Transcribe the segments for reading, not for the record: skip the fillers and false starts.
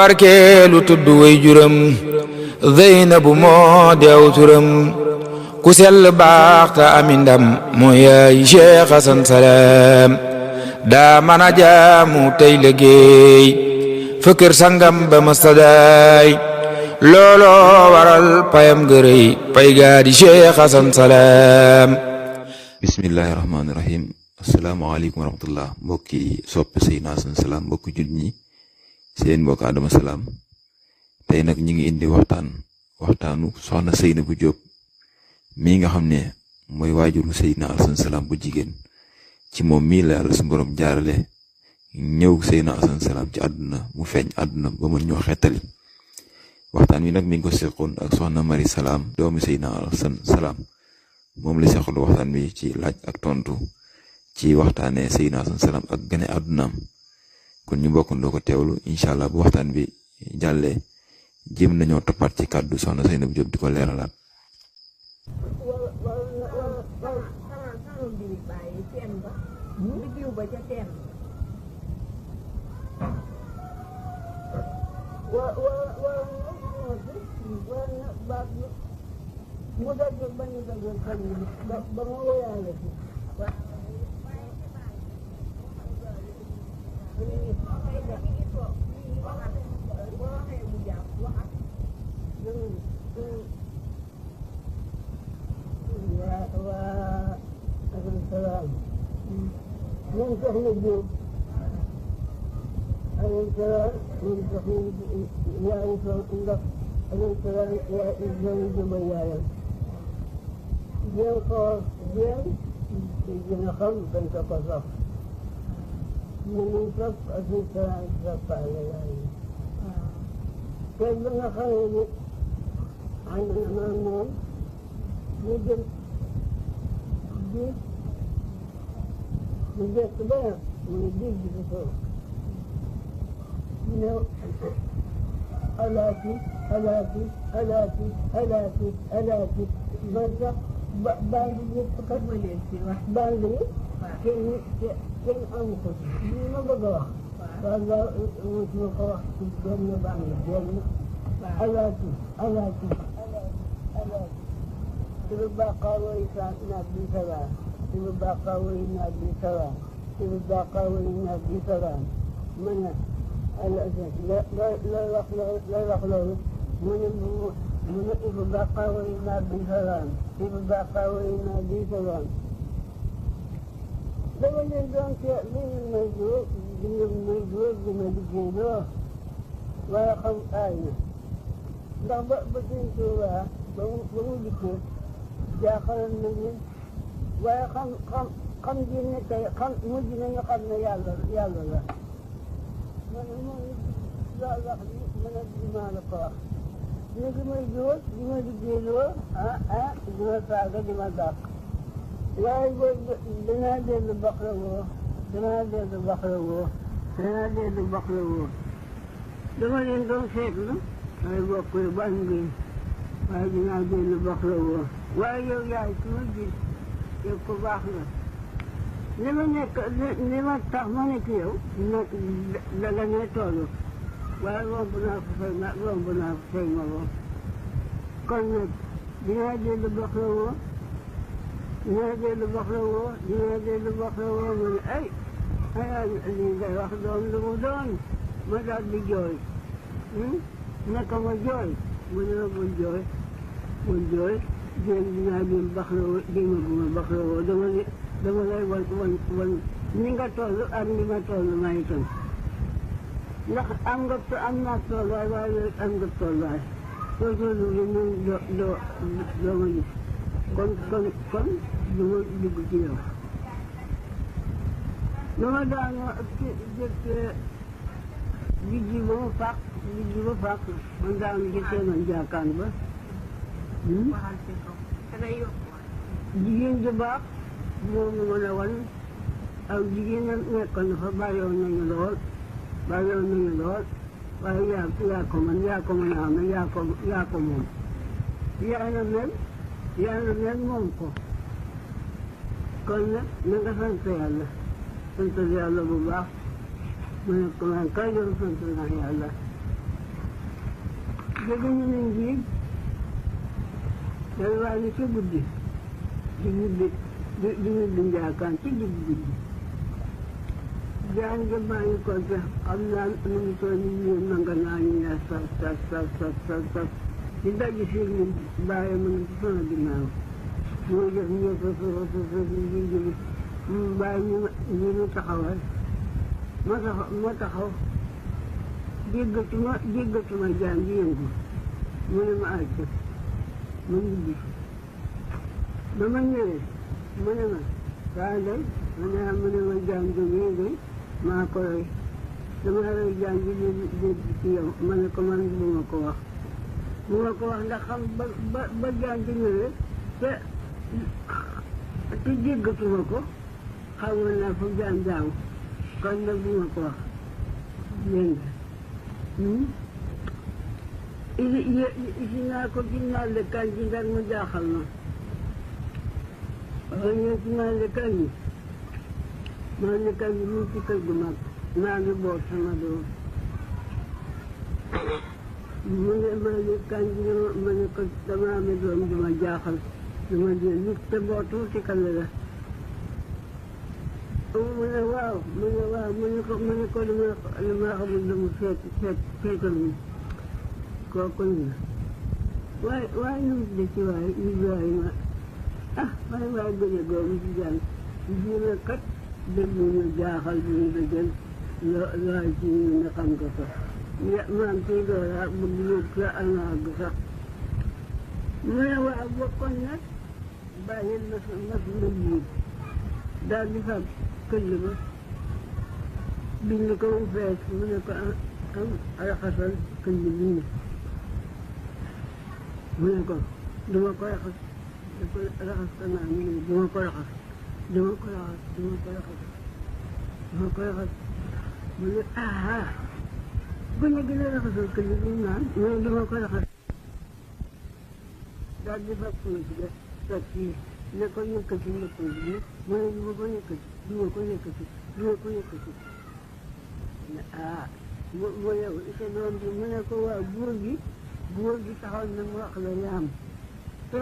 barkeelu tudd way juram Zeynabu moo deew turam ku sell baax ta ami ndam moo yaay Cheikh Hasan Salam daa mën a jaamu tey liggéey fa kër sangam ba mastadaay looloo waral payam gërëy pay gaa di Cheikh Hasan Salam. bismillahi rahmaani rahim. asalaamaaleykum wa rahmatullah mbokki soppe Seydina Hasan Salam mbokki jullit ñi seen mbokk Adama Salam tey nag ñi ngi indi waxtaanu soxna Seynabou Diop mii nga xam ne mooy waajuru Seydina Hasan Salam bu jigéen ci moom mii la yàlla su borom jaarale ñëw Seydina Hasan Salam ci àdduna mu feeñ àdduna ba mën ñoo xettali waxtaan wi nag mi ngi ko seqoon ak soxna Mari Salam doomi Seydina Hasan Salam moom la seqal waxtaan wi ci laaj ak tontu ci waxtaanee Seydina Hasan Salam ak gane àddunaam kon ñu bokkandoo ko teewlu incha allah bu waxtaan bi jàllee jéem nañoo toppaat ci kàddu soxna Seynabou Diop di ko leeralaat. من سهل الدين الانسان من سهل يا انسان الانسان يا انسان جميعا جيل قاس جيل يجينا خمس بنت قصف من ينصف الانسان يصف على يعني كيف لنا خير عن الامام يجب جيل من ذات بيان من الدين بفوق ألاتي مرة بالي يتفقد بالي كن أنقذ ما بقى فالله وجهك وقت الجنة بعد الجنة ألاتي تبقى قوي نبي سلام تبقى قوي نبي سلام تبقى قوي نبي سلام من لا يخلو من تبقى قوي نبي سلام تبقى قوي نبي سلام لما يندون من المجهول بمجهوله ويخم آية ضرب بسنتها بمجهول داخل المسجد وخم جنتي خم مجنة يقبل يا الله من لا يخلي من الجمال القاف نجم الجوز جمال الجلوة جمال فاقة جمال داق لا يقول بنادي البقرة لما يندون شيخنا يقول قربان بي وينادي البقرة ويقول يا اسمجد يقول باخنا لما تخمني كيو لغنى تولو وربنا فسيما كنا بنادي البقرة من أي هيا اللي ياخذون لمدون ما قاعد بجوي نكم الجوي والجوي جيل بنادي البقرة دم لا ون نيجا تولو أمي ما تولو ما يكون لا أمنا تولو أمنا تولو تولو دو مجلس kon dugg ci yow dama daana jëkk liggi ba fàq man daana jëkkee man jaakaan ba jigéen ju baax moom mën a wan aw jigéen a nekkoon na fa bàyyoon nañu lool waaye yaa ko mën a am yaa ko moom yàlla mel moom ko kon nag na nga sant yàlla bu baax mu ne ko man kay doon sant naa yàlla jóge ñu ne njiig day waa ni ci guddi di ñibbi njaakaan ci digg guddi jaan ja bàyyi ko ca xam naa nu ngi toll nii nanga naa ñu ne sas di daj fii ni bàyyi ma ngi ci sama ginnaaw moo jëf ñëw sa jëli bàyyi ñu taxawal ma taxaw déggatuma jaan di yëngu mu ne ma àcc ma ñibbi ba ma ñëwee mu ne ma saa day mu ne ma jaan jógee day maa ko rey dama rey jaan bi dégg ci yow ma ne ko man bu ma ko wax ndax xam ba jaan di ñëwee te déggatuma ko xamoon naa fu jaan jaamu kon nag bu ma ko wax dégg nga isi naa ko ci naallekaan ji ndax mu jaaxal ma waaye ñëw ci naallekaan ji naallekaan ji mu ci kër gu mag maa ngi boot sama doom mu ne naallekaan ji ma ne ko dama amee doom dama jaaxal dama jël nit te bootu ci kale la mu ne waaw mu ne ko dama xamul dama seetal mi kooku ñu waaye nu mu tuddee ci waaye Ibrahima waaye gën a googu ci jàng jiina kat dégg ñu jaaxal bi ñu da jël loo ci ñu ne xam nga ko maam ciy dooraa bëgg yóbbu ca almaag sax mu ne waaw bokkoon nag bàyyi mas la jiit daal di fab këll ba bind ko mu fees mu ne ko am raxasal këll bii mu ne ko duma ko raxas ko naa mu ne duma ko raxas mu ne bu ñu gën a raxasal këll bi naan mu ne duma ko raxas daal di fab ko ci def sot fii ne ko yëkkati lëppal bi mu ne duma ko yëkkati ne mu yow sa doom bi mu ne ko waaw góor gi taxaw na mu wax la yaam te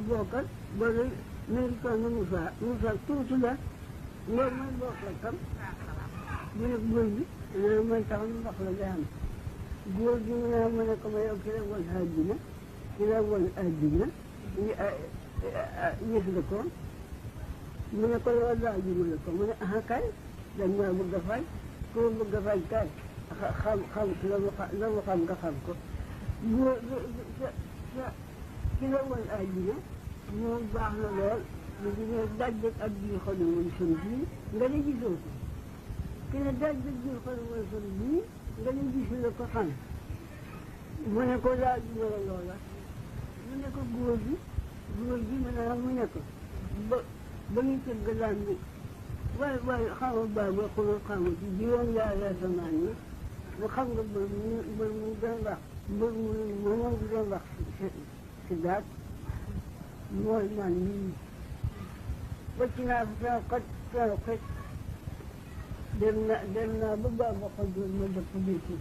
bookat bari mérito na Moussa tuuti la loolu mooy bokkatam mu ne góor gi ne mooy taxaw na wax la yaam góor gi mu ne ko ma yow ki la woon àddina yëg nga ko mu ne ko loolu laaj mu ne ko mu ne kay dañ maa bëgg a fay ku ma bëgg a fay kay xam la mu xam nga xam ko góor ki la woon àddina moom baax na lool mu ngi ne dajjeg ak biir xolu woon son bii nga ne gisoo ko ki ne dajjeg biir xolu woon son bii nga ne gisuloo ko xam mu ne ko laaj mu ne loola mu ne ko góor gi mu ne ko ba ñu tëgg laan bi waaye xaw ma baax ba xuloo xam nga ci juróom yaay asamaan yi nga xam nga mbër mu doon wax moom doon wax si daat mooy man nii wacc naa fa sama xet dem naa ba baax ba xol doon ma dëpp béti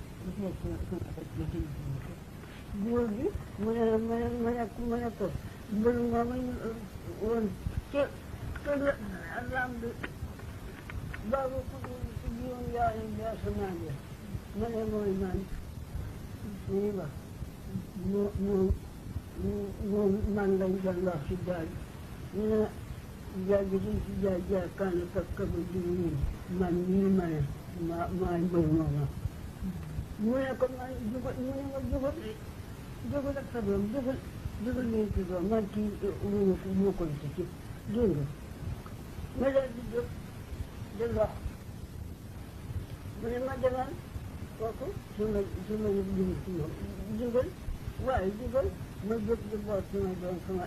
góor gi mu ne ko mbër moom woon ca lam bi baabu ko ci juróom yaay bi asamaan yi ma ne mooy man nii wax moom man lañ doon wax si daal ñu ne jaay bi duñ si jaay kaana kakka ba jiw man nii ma ne maay mbër mooma mu ne ko man mu ne ma jógal ak sa doom jógal leen ci doom man kii moo ko ci dégg nga ma daal di jóg di lox mu ne ma demal kooku su ma yëg jëm ci moom jógal ma jóg di boot sama doom sama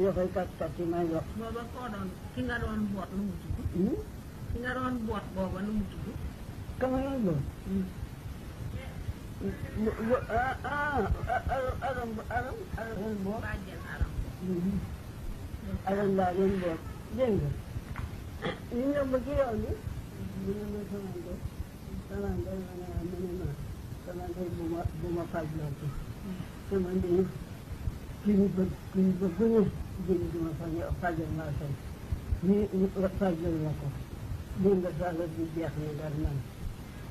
yoxoy kat yi may lox booba koo doon ki nga doon boot nu mu tudd ki nga doon boot booba nu mu tudd kama yoon boot aram boot bàjjen aram aram laa doon boot dégg nga ñu ñëw ba ci yoon bi mu ne ma sama doom ma ne ma sama bu ma fajloo ci sama ndey ki ñu bëgg ñu jënd duma fajal naa tey ni fajal na ko dégg nga sàlla bi jeex na dar man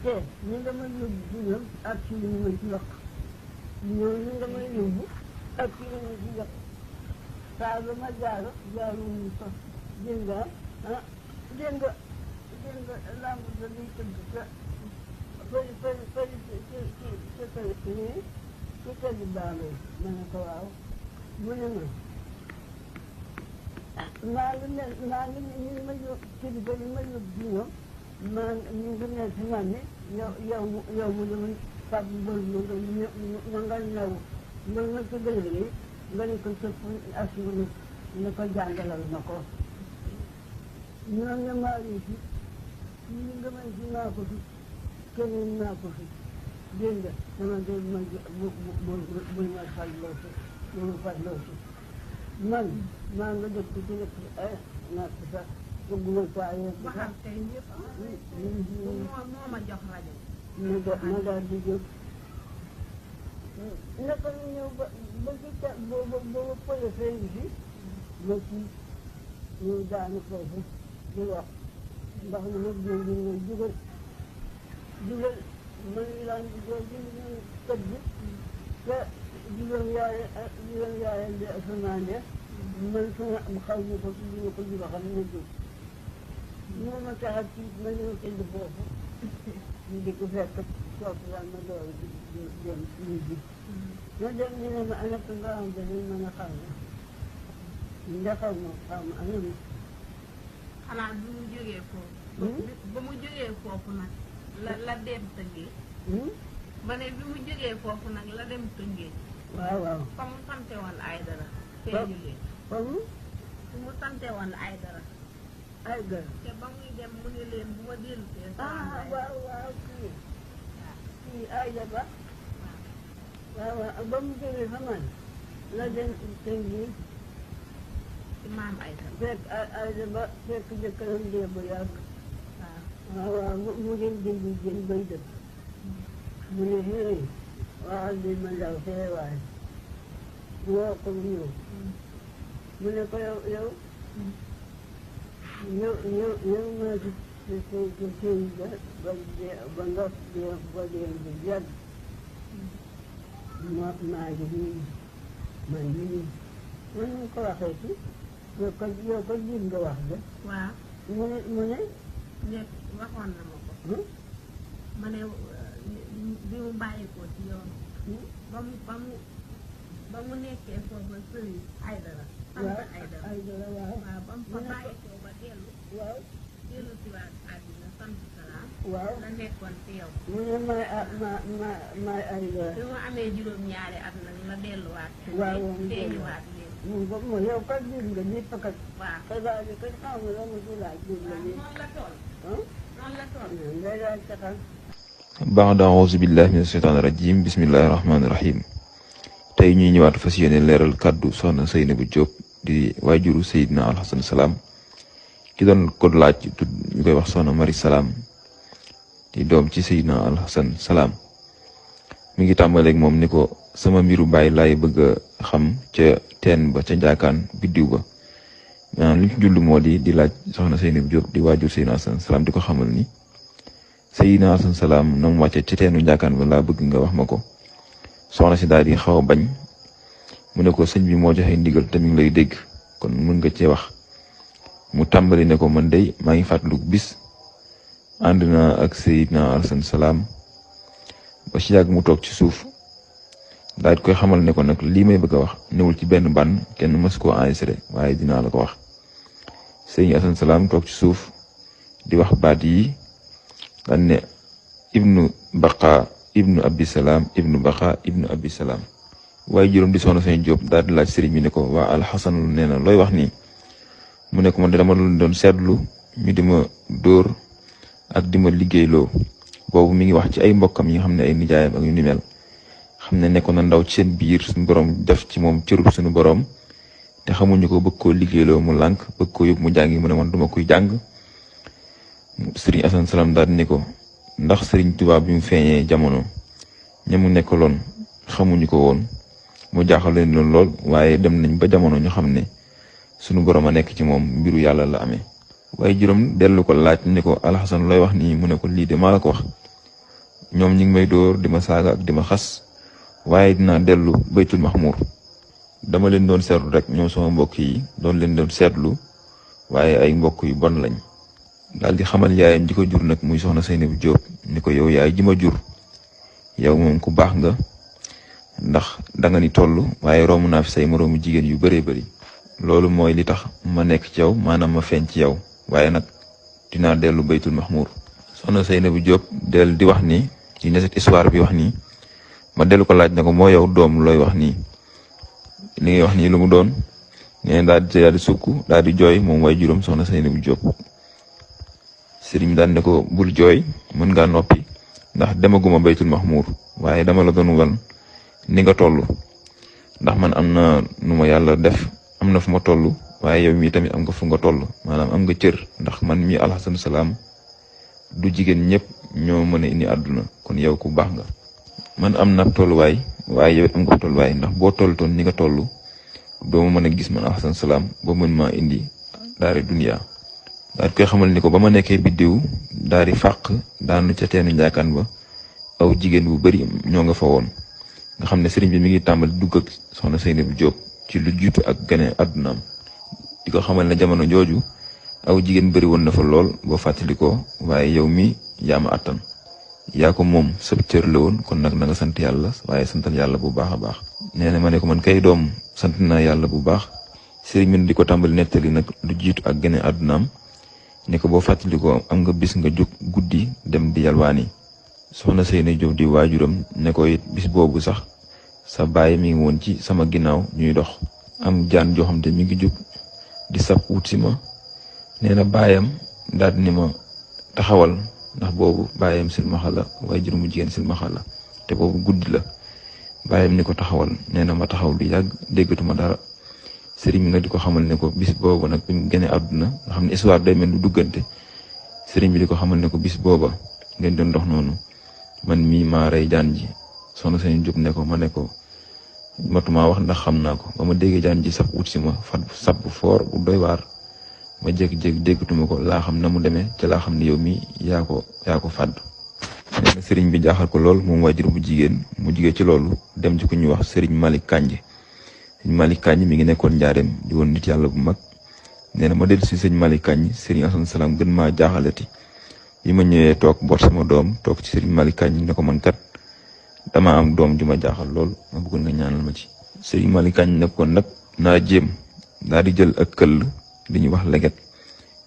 te ñu nga ma yóbbu ci ñoom ak ci li ñu ma ci yokk ñoom ñu nga ma yóbbu ak ci li ma ci yokk saa ba ma jaaruñu fa dégg nga ah dégg nga lamb ba liy tëgg sa ci kër gi baalo ma ne ko waaw mu ne ma maa ngi ñu ma yóbbu kilifa yi ma yóbbu ci ñoom ñu ngi ne si man ne yow mu dama fab mbër ma nga ñëw mbër ma ko gën a rëy nga ne ko sëpp assuré ne ko jàngalal ma ko ñoom ne maa ngi fi ñu nga may si naa ko fi keneen naa ko fi dégg nga sama de ma bu ma fajloo si bu ma fajloo si man maa nga dëkk ci dëkk natt sax bëgguma paayee si sax moo ma jox rajo ma daal di jóg naka ñu ñëw ba ci booba pëlefee ngi fi ma ci ñëw daanu foofu di wax ndax ñu nag ñëw ñu ñëw jugal man laan di joo ji ñu tëdd te juróom yaayal di asamaan de man sama xaw ma ko ci dina ko juba xam ne jóg moo ma taxat ci ma ñëw tëdd foofu ñu di ko fekk toog daal ma door dem ñu ji ma dem ñu ne ma ana ko nga am danañ mën a xam ne ndax xaw ma ana mi xanaa bi mu jógee foofu ba mu jógee foofu nag la dem Tëngéej ba ne bi mu jógee foofu nag la dem Tëngéej waaw fa mu sante woon ay dara feeñu leen fa mu sante woon ay dara te ba muy dem mu ne leen bu ma dellu see waaw kii Ayda Ba waaw ba mu jógee fa man la dem Tëngéej ci maam ay dara fekk Ayda Ba fekk jëkkëram dee bu yàgg waaw mu dem jëndi jën bay dëkk mu ne xëy waxal bi ma ndaw fee waay woo ko mu ñëw mu ne ko yow maa ci sëy ba nga ba dee bi yàgg maa ngi nii man nii man ñu ko waxee ci yow ko jig nga wax de waaw mu ne nekk waxoon na ma ko ma ne bi mu bàyyi ko ci yoon ba mu nekkee foofu sëriñ ay dara sant ay dara waaw ba mu fa bàyyi ko ba dellu si waat àddina sant salaam la nekkoon ci yow mu ne may ay dara bi mu amee juróom-ñaari at nag la delluwaat feeñuwaat leen yow kat jig nga ñëpp kat waaw xibaar bi kat xaw ma la mu ci laaj jig nga ñëpp noonu la toll ngay laaj taxal baada auzu billahi min asheytaani rajim bismillahi rahmaani rahim tey ñuy ñëwaat fas yéene leeral kàddu soxna Seynabou Diop di waajuru Seydina Alxasan Salaam ki doon ko laaj tudd ñu koy wax soxna Mari Salaam di doom ci Seydina Alxasan Salaam mi ngi tàmbaleeg moom ni ko sama mbiru baay laay bëgg a xam ca teen ba ca njaakaan biddiw ba maanaam li ñu ci jullu moo di laaj soxna Seynabou Diop di waajur Seydina Alxasan Salaam di ko xamal ni Seydina Alxasan Salaam na mu wàcce ci teenu njaakaan ba laa bëgg nga wax ma ko soxna si daal di xaw a bañ mu ne ko sëñ bi moo joxe ndigal te mi ngi lay dégg kon mën nga cee wax mu tàmbali ne ko man day maa ngi fàttaliku bis ànd naa ak Seydina Alxasan Salaam ba ci yàgg mu toog ci suuf daal di koy xamal ne ko nag lii may bëgg a wax newul ci benn ban kenn mës koo enregistré waaye dinaa la ko wax Seydina Alxasan Salaam toog ci suuf di wax baat yi daan ne ibnu baqa ibnu abi salaam ibnu baqa ibnu abi salaam waaye juróom di soxna Sëñ Diop daal di laaj sëriñ bi ne ko waa alxasan nee na looy wax nii mu ne ko man dama doon seetlu ñu di ma dóor ak di ma liggéeyloo boobu mi ngi wax ci ay mbokkam yi nga xam ne ay nijaayam ak yu ni mel xam ne nekkoon na ndaw ci seen biir suñu borom def ci moom cërub suñu borom te xamuñu ko bëgg koo liggéeyloo mu lànk bëgg koo yóbbu mu jàngi mu ne man duma kuy jàng sëriñ Alxasan Salaam daal di ne ko ndax sëriñ Tuubaa bi mu feeñee jamono ñamu nekkaloon xamuñu ko woon mu jaaxal leen lool waaye dem nañ ba jamono ñu xam ne sunu borom a nekk ci moom mbiru yàlla la amee. waaye juróom dellu ko laaj ni ko alxasan looy wax nii mu ne ko lii de maa la ko wax ñoom ñi ngi may dóor di ma saaga ak di ma xas waaye dinaa dellu baytul maxmuur dama leen doon seetlu rek ñoom sama mbokk yi doon leen doon seetlu waaye ay mbokk yu bon lañ. daal di xamal yaayam ji ko jur nag muy soxna Seynabou Diop ni ko yow yaay ji ma jur yow moom ku baax nga ndax danga ni toll waaye romb naa fi say moroomu jigéen yu bëree bëri loolu mooy li tax ma nekk ci yow maanaam ma feeñ ci yow waaye nag dinaa dellu baytul maxmuur. soxna Seynabou Diop del di wax ni di ne cette histoire bi wax nii ma dellu ko laaj ne ko moo yow doom looy wax nii li ngay wax nii lu mu doon nee daal di sukk daal di jooy moom way juróom soxna Seynabou Diop. sëriñ daan ne ko bul jooy mën ngaa noppi ndax demaguma baytul maxmuur waaye dama la doon wan ni nga toll ndax man am na nu ma yàlla def am na fu ma toll waaye yow mii tamit am nga fu nga toll maanaam am nga cër ndax man mii alxasan salaam du jigéen ñëpp ñoo mën a indi àdduna kon yow ku baax nga. man am na tolluwaay waaye yow it am nga tolluwaay ndax boo tolltoon ni nga toll doo ma mën a gis man alxasan salaam ba mën maa indi daari duniya. daal di koy xamal ni ko ba ma nekkee biddiw daal di fàq daanu ca teenu njaakaan ba aw jigéen bu bari ñoo nga fa woon nga xam ne sëriñ bi mi ngi tàmbali dugg ak soxna Seynabou Diop ci lu jiitu ak gane àddunaam di ko xamal ne jamono jooju aw jigéen bari woon na fa lool boo fàttali ko waaye yow mi yaa ma àttan yaa ko moom sab cër la woon kon nag na nga sant yàlla waaye santal yàlla bu baax a baax. nee na ma ne ko man kay doom sant naa yàlla bu baax sëriñ bi di ko tàmbali nettali nag lu jiitu ak gane àddunaam ne ko boo fàttali ko am nga bis nga jóg guddi dem di yalwaani soxna Seynabou Diop di waajuram ne ko it bis boobu sax sa baay mi ngi woon ci sama ginnaaw ñuy dox am jaan joo xam te mi ngi jóg di sab wut si ma nee na baayam daal ni ma taxawal ndax boobu baayam silmaxa la waajur mu jigéen silmaxa la te boobu guddi la baayam ni ko taxawal nee na ma taxaw lu yàgg déggatuma dara. sëriñ bi nag di ko xamal ne ko bis booba nag bi mu gënee àdduna nga xam ne histoire day mel lu duggante sëriñ bi di ko xamal ne ko bis booba ngeen doon dox noonu man mii maa rey jaan ji soxna Seynabou Diop ne ko ma ne ko matumaa wax ndax xam naa ko ba ma déggee jaan ji sab wut si ma fat sab bu foor bu doy waar ma jékki-jékki déggatuma ko laa xam na mu demee ca laa xam ne yow mii yaa ko fàdd. nee na sëriñ bi jaaxal ko lool moom waajur bu jigéen mu jigee ci loolu dem ci ku ñuy wax sëriñ Malick Kandji. sëñ Malick Kandji mi ngi nekkoon njaareem di woon nit yàlla bu mag nee na ma dellu si sëñ Malick Kandji sëriñ Asan Salaam gën maa jaaxalati bi ma ñëwee toog boot sama doom toog ci sëriñ Malick Kandji ne ko man kat dama am doom ju ma jaaxal lool ma bëggoon nga ñaanal ma ci. sëriñ Malick Kandji ne ko nag naa jéem daal di jël ak këll li ñuy wax leget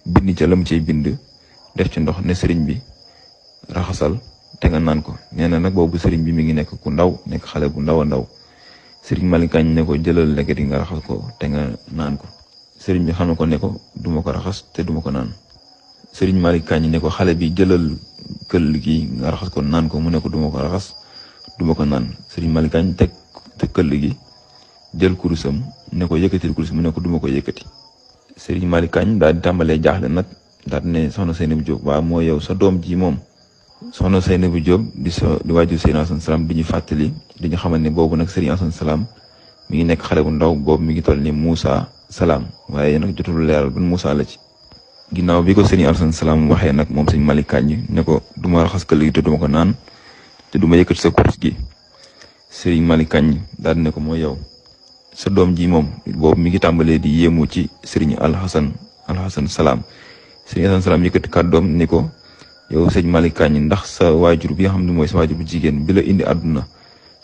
bind ca la mu cay bind def ci ndox ne sëriñ bi raxasal te nga naan ko nee na nag boobu sëriñ bi mi ngi nekk ku ndaw nekk xale bu ndaw a ndaw. sëriñ Malick Kandji ne ko jëlal leget yi nga raxas ko te nga naan ko sëriñ bi xam na ko ne ko duma ko raxas te duma ko naan sëriñ Malick Kandji ne ko xale bi jëlal këll gi nga raxas ko naan ko mu ne ko duma ko raxas duma ko naan sëriñ Malick Kandji teg këll gi jël kurusam ne ko yëkkatil kurus mu ne ko duma ko yëkkati sëriñ Malick Kandji daal di tàmbalee jaaxle nag daal di ne soxna Seynabou Diop waaw moo yow sa doom ji moom soxna Seynabou Diop di waajur Serigne Assane Salam di ñu fàttali di ñu xamal ne boobu nag Serigne Assane Salam mi ngi nekk xale bu ndaw boobu mi ngi toll ni Moussa Salam waaye nag jotul leeral ban Moussa la ci. ginnaaw bi ko Serigne Assane Salam waxee nag moom sëñ Malick Kandji ne ko du ma raxas këll gi te duma ko naan te duma yëkkati sa kurus gi Serigne Malick Kandji daal di ne ko mooy yow sa doom ji moom boobu mi ngi tàmbalee di yéemu ci Serigne Alxasan Salam Serigne Assane Salam yëkkati kàddoom ni ko. yow sëñ Malick Kandji ndax sa waajur bi nga xam ne mooy sa waajur bu jigéen bi la indi àdduna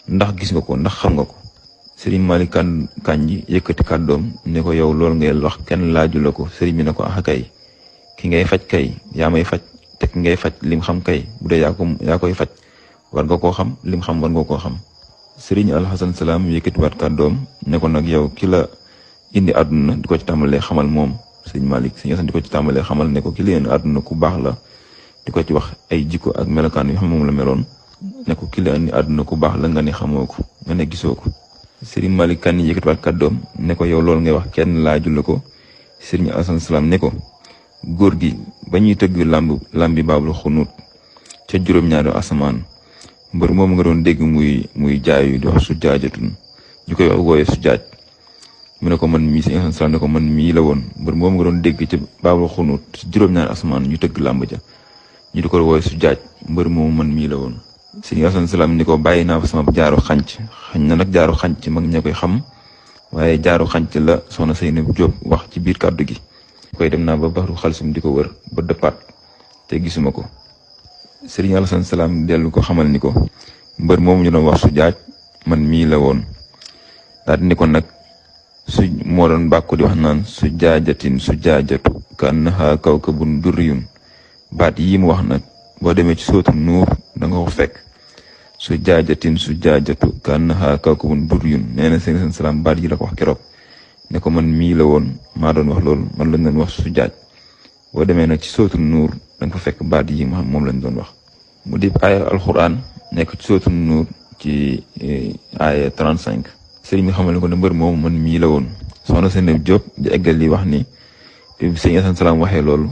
ndax gis nga ko ndax xam nga ko sëriñ Malick Kandji yëkkati kàddoom ne ko yow loolu ngay wax kenn laaju la ko sëriñ bi ne ko kay ki ngay faj kay yaa may faj te ki ngay faj lim xam kay bu dee yaa koy faj war nga koo xam lim xam war nga koo xam sëriñ Alxasan Salaam yëkkatiwaat kàddoom ne ko nag yow ki la indi àdduna di ko ci tàmbalee xamal moom sëñ Malick sëñ Asan di ko ci tàmbalee xamal ne ko ki la indi àdduna ku baax la di ko ci wax ay jikko ak melokaan yoo xam moom la meloon ne ko ki la indi àdduna ku baax la nga ne xamoo ko nga ne gisoo ko Serigne Malick Kandji yëkkatiwaat kàddoom ne ko yow loolu ngay wax kenn laaju la ko Serigne Assane Salam ne ko góor gi ba ñuy tëgg lambi baabul xunuut ca juróom-ñaari asamaan mbër moom nga doon dégg muy jaayu di wax Sujaajatun ñu koy wax wooye Sujaaj mu ne ko man mii Sëriñ Asan Salaam ne ko man mii la woon mbër moom nga doon dégg ci baabul xunut ci juróom-ñaari asamaan ñu tëgg làmb ja ñu di ko wooye Sujaaj mbër moomu man mii la woon. Sëriñ Asan Salaam ni ko bàyyi naa fa sama jaaru xànc xañ na nag jaaru xànc mag ña koy xam waaye jaaru xànc la soxna Seynab Jóob wax ci biir kàddu gi. koy dem naa ba baxru xalsum di ko wër ba dëppaat te gisuma ko. Sëriñ Asan Salaam dellu ko xamal ni ko mbër moomu ñu doon wax Sujaaj man mii la woon daal di ni ko nag moo doon bàkku di wax naan Sujaajatin Sujaajatu ka annaha kawkabun durriyun baat yii mu wax nag boo demee ci sootu Nuur da nga ko fekk Sujaajatin Sujaajatu ka annaha kawkabun durriyun nee na Sëriñ Asan Salaam baat yi la ko wax keroog ne ko man mii la woon maa doon wax loolu man lañ doon wax Sujaaj boo demee nag ci sootu Nuur da nga ko fekk baat yi ma xam moom lañ doon wax. mu di aaya alxuraan nekk ci sootu Nuur ci aaya 35 sëriñ bi xamal ne ko ne mbër moomu man mii la woon. soxna Seynab Jóob di eggal li wax ni bi Sëriñ Asan Salaam waxee loolu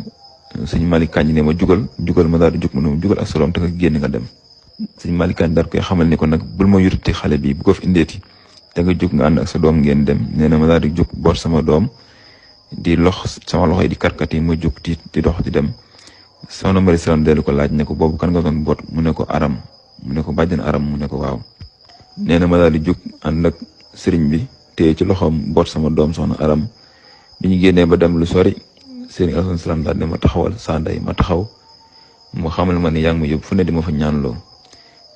sëñ Malick Kanji ne ma jugal ma daal di jóg ma ne ma jugal ak salaam te nga génn nga dem. sëñ Malick Kanji daal koy xamal ni ko nag bul ma yututi xale bi bu ko fi indeeti te nga jóg nga ànd ak sa doom ngeen dem nee na ma daal di jóg boot sama doom di lox sama loxo yi di karkat yi ma jóg di dox di dem. soxna Mari Salaam dellu ko laaj ne ko boobu kan nga doon boot mu ne ko aram mu ne ko bàjjan aram mu ne ko waaw. nee na ma daal di jóg ànd ak sëriñ bi téye ci loxoom boot sama doom soxna aram bi ñu génnee ba dem lu sori Sëriñ Asan Salaam daal ne ma taxawal saa ndey ma taxaw mu xamal ma ne yaa ngi ma yóbbu fu ne di ma fa ñaanloo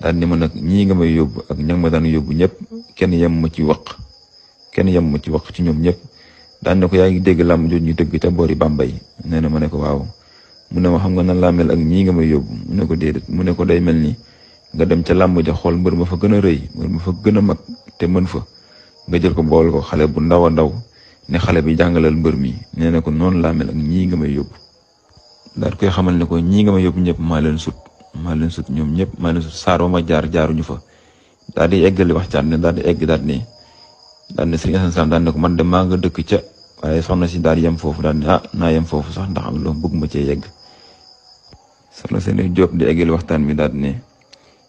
daal ni ma nag ñii nga may yóbbu ak ña ma daan yóbbu ñëpp kenn yem ma ci wax ci ñoom ñëpp daan ne ko yaa ngi dégg làmb jooju ñu dëgg ca boori Bambey nee na ma ne ko waaw. mu ne ma xam nga nan laa mel ak ñii nga may yóbbu mu ne ko déedéet mu ne ko day mel ni nga dem ca làmb ja xool mbër ma fa gën a rëy mbër ma fa gën a mag te mën fa nga jël ko bool ko xale bu ndaw a ndaw ne xale bi jàngalal mbër mi nee na ko noonu laa mel ak ñii nga may yóbbu daal koy xamal ne ko ñii nga may yóbbu ñëpp maa leen sut ñoom ñëpp maa leen sut saar ba ma jaaruñu fa daal di eggali waxtaan ne daal di egg daal ne Sëriñ Asan Salaam daal ne ko man de maa nga dëkk ca waaye soxna si daal yem foofu daal ne naa yem foofu sax ndax am loo bëgg ma cee yegg. soxna Seynab Jóob di eggali waxtaan bi daal ne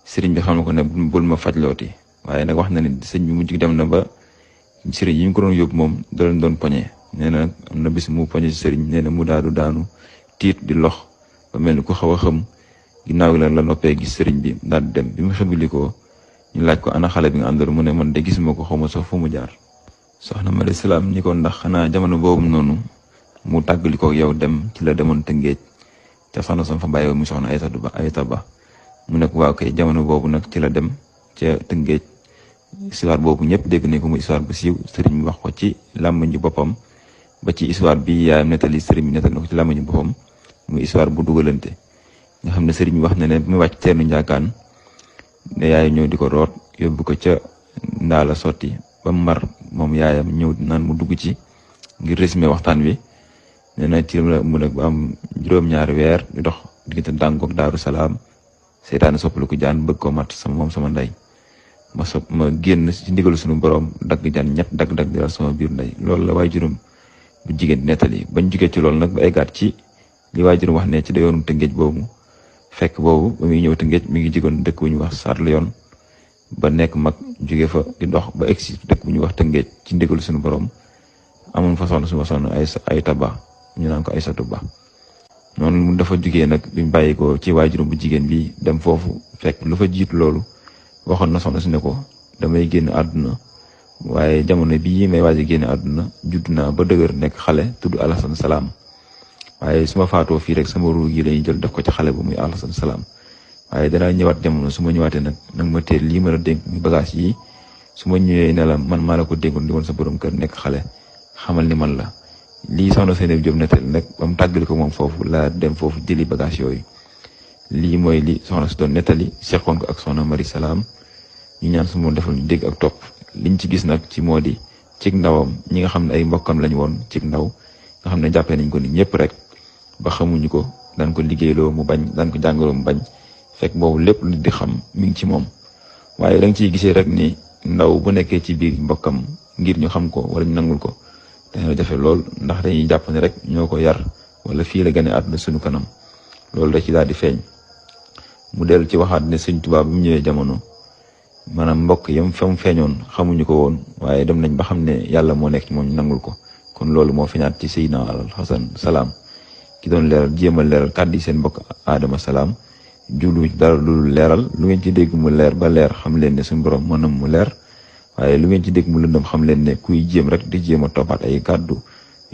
sëriñ bi xam na ko ne bul ma fajlooti waaye nag wax na ne sëñ bi mujj dem na ba sëriñ yi ñu ko doon yóbbu moom da leen doon poñe nee na am na bis mu poñe si sëriñ nee na mu daanu tiit di lox ba mel ni ku xaw a xëm ginnaaw gi la noppee gis sëriñ bi daal di dem bi mu xëbilikoo ñu laaj ko ana xale bi nga àndoon mu ne man de gisuma ko xaw ma sax fu mu jaar. soxna Mari Salaam ñi ko ndax xanaa jamono boobu noonu mu tàggalikoo yow dem ci la demoon Tëngéej te soxna sam fa bàyyi mu soxna Ayta Ba mu ne ko waaw kay jamono boobu nag ci la dem ca Tëngéej histoire boobu ñëpp dégg nañ ko muy histoire bu siiw sëriñ bi wax ko ci làmmiñu boppam ba ci histoire bi yaayam nettali sëriñ bi nettali na ko ci làmmiñu boppam muy histoire bu dugalante nga xam ne sëriñ bi wax na ne mu wàcc teenu njaakaan ne yaay ñëw di ko root yóbbu ko ca ndaala sotti ba mar moom yaayam ñëw naan mu dugg ci ngir résumé waxtaan wi nee na ci la mu nag ba am juróom-ñaari weer di dox diggante Dàngook Daaru Salaam seytaane soppaliku jaan bëgg ko mat sama ndey ma génn ci ndigalu suñu borom dagg jaan ñett dagg-dagg di la sama biir ndey loolu la waay juróom bu jigéen di nettali bañ jugee ci loolu nag ba eggaat ci li waay juróom wax ne ci da yoonu Tëngéej boobu fekk boobu ba muy ñëw Tëngéej mi ngi jigoon dëkk bu ñu wax Sarle yoon ba nekk mag jóge fa di dox ba egsi dëkk bu ñu wax Tëngéej ci ndigalu suñu borom amoon fa soxna ay taba ñu naan ko Aysatu Ba noonu mu dafa jugee nag biñ bàyyi ko ci waajuram bu jigéen bi dem foofu fekk lu fa jiitu loolu waxoon na soxna si ne ko damay génn àdduna waaye jamono bii may waaj a génn àdduna judd naa ba dëgër nekk xale tudd Alasan Salaam waaye su ma faatoo fii rek sama ruu gi lañuy jël def ko ci xale ba muy Alasan Salaam waaye danaa ñëwaat jamono su ma ñëwaatee nag ma teel lii ma la dénk muy bagage yi su ma ñëwee ne la man maa la ko dénkoon di woon sa borom kër nekk xale xamal ni man la lii soxna Seynab Jóob nettali nag ba mu tàggali ko moom foofu laa dem foofu jëli bagage yooyu lii mooy li soxna si doon nettali seqoon ko ak soxna Mari Salaam ñu ñaan su ma defal ñu dégg ak topp liñ ci gis nag ci moo di cig ndawam ñi nga xam ne ay mbokkam lañ woon cig ndaw nga xam ne jàppee nañ ko ni ñëpp rek ba xamuñu ko daan ko liggéeyloo mu bañ daan ko jàngaloo mu bañ fekk boobu lépp lu di xam mi ngi ci moom waaye da nga ciy gisee rek ni ndaw bu nekkee ci biir mbokkam ngir ñu xam ko wala ñu nangul ko dana jafe lool ndax dañuy jàpp ne rek ñoo ko yar wala fii la gane àdduna suñu kanam loolu da ci daal di feeñ mu dellu ci waxaat ne Sëñ Tuubaa bi mu ñëwee jamono maanaam mbokk yam fa mu feeñoon xamuñu ko woon waaye dem nañ ba xam ne yàlla moo nekk ci moom ñu nangul ko kon loolu moo feeñaat ci Seydina al Hasan salaam ki doon leeral jéem a leeral kàddu yi seen mbokk Adama salaam jublu dara lu leeral lu ngeen ci dégg mu leer ba leer xam leen ne suñu borom mënam mu leer waaye lu ngeen ci dégg mu lëndëm xam leen ne kuy jéem rek di jéem a toppaat ay kàddu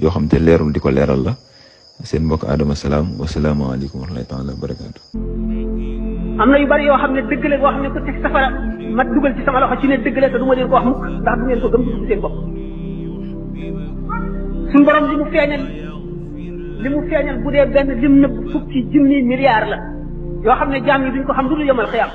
yoo xam te leerul di ko leeral la seen mbokk Adama salaam wasalaamaaleykum wa rahmatullahi taala wa barakaatu. am na yu bari yoo xam ne dëgg la boo xam ne ko teg safara ma dugal ci sama loxo ci ne dëgg la te du ma leen ko wax mukk ndax du ngeen ko gëm ci seen bopp. suñu borom li mu feeñal bu dee benn lim nëbb fukki junni milliards la yoo xam ne jaam yi duñ ko xam du dul yomal xiyaam